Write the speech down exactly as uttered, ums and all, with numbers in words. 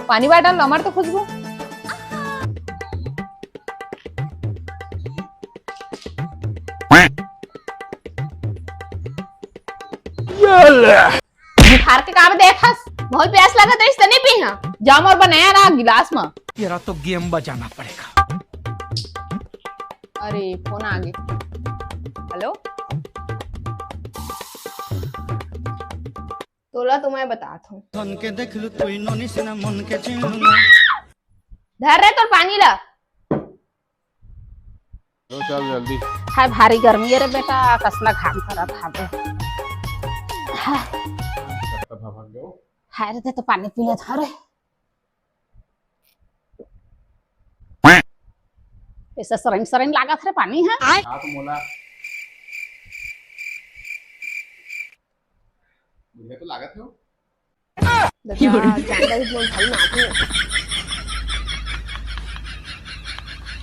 पानी बाटल, हमर तो खुशबू। बुखार के काबर देखस? बहुत प्यास लगत रहिस त नहीं पीहा। जा मोर बर नया ला गिलास म। तेरा तो गेम बजाना पड़ेगा। अरे, फोन आ गे। हेलो, तोला तो मैं बतात हूँ। धन के देख लू तू नोनी से ना मन के चिन लू ना। धर रे तोर पानी ला। लो चल जल्दी। हाय भारी गर्मी है रे बेटा, कसला घाम करत हावे। हाय। हाय रे, ते तो पानी पी ले था रे। ऐसा सरंग सरंग लागत रे पानी है। हाँ तो मोला मुझे तो लागत है। देखा, ज्यादा ही बोल भाई ना आती है।